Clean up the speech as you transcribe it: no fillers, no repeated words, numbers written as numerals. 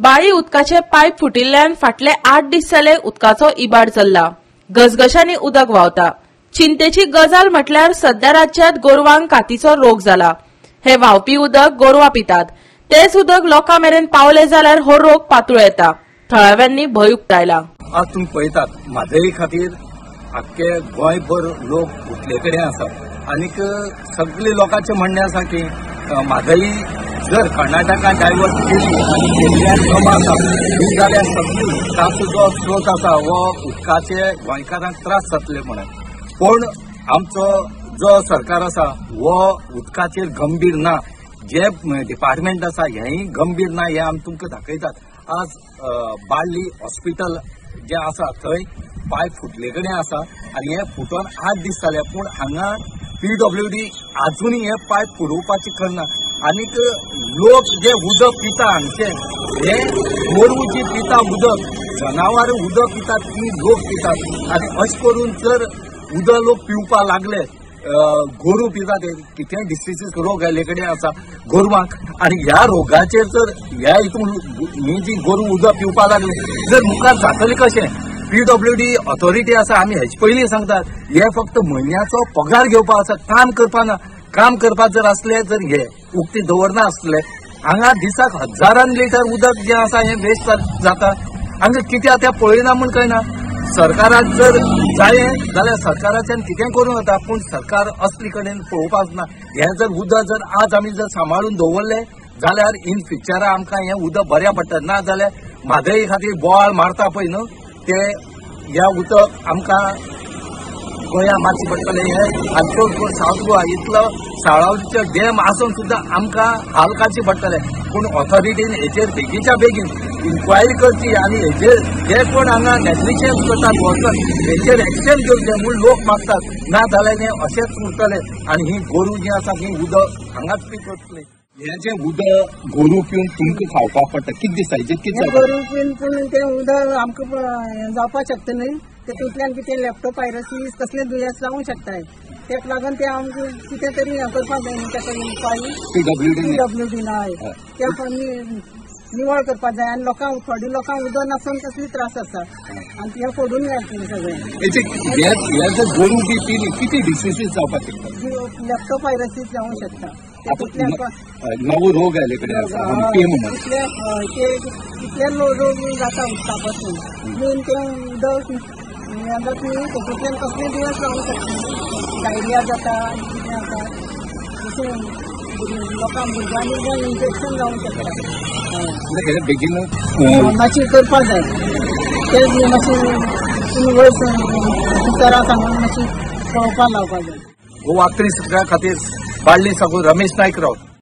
बाळी उदकाचे पायप फुटिल्ल्यान फाटले 8 दीस जाले उदकाचो इबाड चल्ला. गसगशांनी उदक व्हांवता. चिंतेची गजाल म्हटल्यार सध्या राज्यात गोरवांक कातीचो रोग जाला. हे व्हांवपी उदक गोरवां पितात, तेच उदक लोकां मेरेन पावले जाल्यार हो रोग पातळू येता. थळाव्यांनी भंय उक्तायला. आज तुमी पळयतात म्हादई खातीर आख्खे गोंयभर लोक उठले कडेन आसात आनीक सगळे लोकांचें म्हणणें आसा की म्हादई जर कर्नाटकान डायवर्ट केली आनी केल्ल्यान जमा आसा ही जाल्यार सगळी उदकाचो जो स्रोत आसा हो उदकाचे गोंयकारांक त्रास जातले म्हणून. पूण आमचो जो सरकार आसा हो उदकाचेर गंभीर ना, जे डिपार्टमेंट आसा हेंय गंभीर ना हें आमी तुमकां दाखयतात. आज बाळ्ळी हॉस्पिटल जें आसा थंय पायप फुटले कडेन आसा आनी हे फुटोन 8 दीस जाले, पूण हांगा पीडब्ल्यूडी आजुनूय हे पायप फुडोवपाची करना. आनीक लोक जे उदक पिता हांगचे हे गोरवां जी पिता उदक, जनावरां उदक पितात ती लोक पितात आनी अशें करून जर उदक लोक पिवपाक लागले, गोरू पितात कितेंय डिसिजीस रोग आयले कडेन आसा गोरवांक आनी ह्या रोगाचेर जर ह्या हितून ही जी गोरू उदक पिवपाक लागली जर मुखार जातलें कशें? पीडब्ल्यूडी ऑथॉरिटी आसा, आमी हेचे पयलीं सांगतात हे फक्त म्हयन्याचो पगार घेवपा आसा, काम करपा ना. काम करपा जर आसले जर हे उक्ती दवरना आसले हांगा दिसाक हजारान लिटर उदक जें आसा हें वेस्ट जाता. हांगा कितें आतां पळयना म्हूण कळना. सरकाराक जर जाय जाल्यार सरकाराच्यान कितें करूं येता, पूण सरकार असली कडेन पळोवपाक ना. हें जर उदक जर आज आमी जर सांबाळून दवरलें जाल्यार इन फ्युचरा आमकां हें उदक बऱ्या पडटा, ना जाल्यार म्हादई खातीर बोवाळ मारता पळय न्हू ते ह्या उदक आमकां गोंया मारचें पडटलें. हें आनी चड करून सावथ गोवा इतलो साळावलीचो डॅम आसून सुद्दां आमकां हाल काडचे पडटले. पूण ऑथॉरिटीन हेचेर बेगीच्या बेगीन इन्क्वायरी करची आनी हेचेर जे कोण हांगा नेग्लिजन्स करतात वर्कर हेचेर एक्शन घेवचें म्हूण लोक मागतात, ना जाल्यार हें अशेंच उरतलें आनी ही गोरू जी आसा ही उदक हांगाच पिकतली. हें जें उदक गोरू पिवन तुमकां खावपाक पडटा, कितें दिसता हेचेर? कितें गोरू पिवन पूण तें उदक आमकां जावपाक शकता न्हय, तेतूंतल्यान कितें लेप्टोपायरोसीस कसलें दुयेंस जावंक शकता. तेका लागून तें आमकां कितें तरी हें करपाक जाय न्हू, तेका इन्क्वायरी पीडब्ल्यूडी हय तें निवळ करपाक जाय आनी लोकांक थोडी लोकांक उदक नासून कसली त्रास आसा आनी तें फोडून घालतलें सगळें. हें जर गोरू बी पिली कितें डिसिजीस जावपाक शकता? लेप्टोपायरोसीस जावंक शकता. नवो रोग आयले कडेन आसा कितले रोग जाता उदका पासून, मेन तें उदक हें जाता न्ही तेतूंतल्यान कसलें दुयेंस जावंक शकता, डायरिया जाता आनी कितें जाता तशें लोकांक भुरग्यांक इन्फेक्शन जावंक शकता. बेगीन मातशें करपाक जाय तें मातशें तुमी वयर ऑफिसरां सांगून मातशें पळोवपाक लावपाक जाय. गोवा 3 खातीर बाळ्ळी साकून रमेश नायक रावत.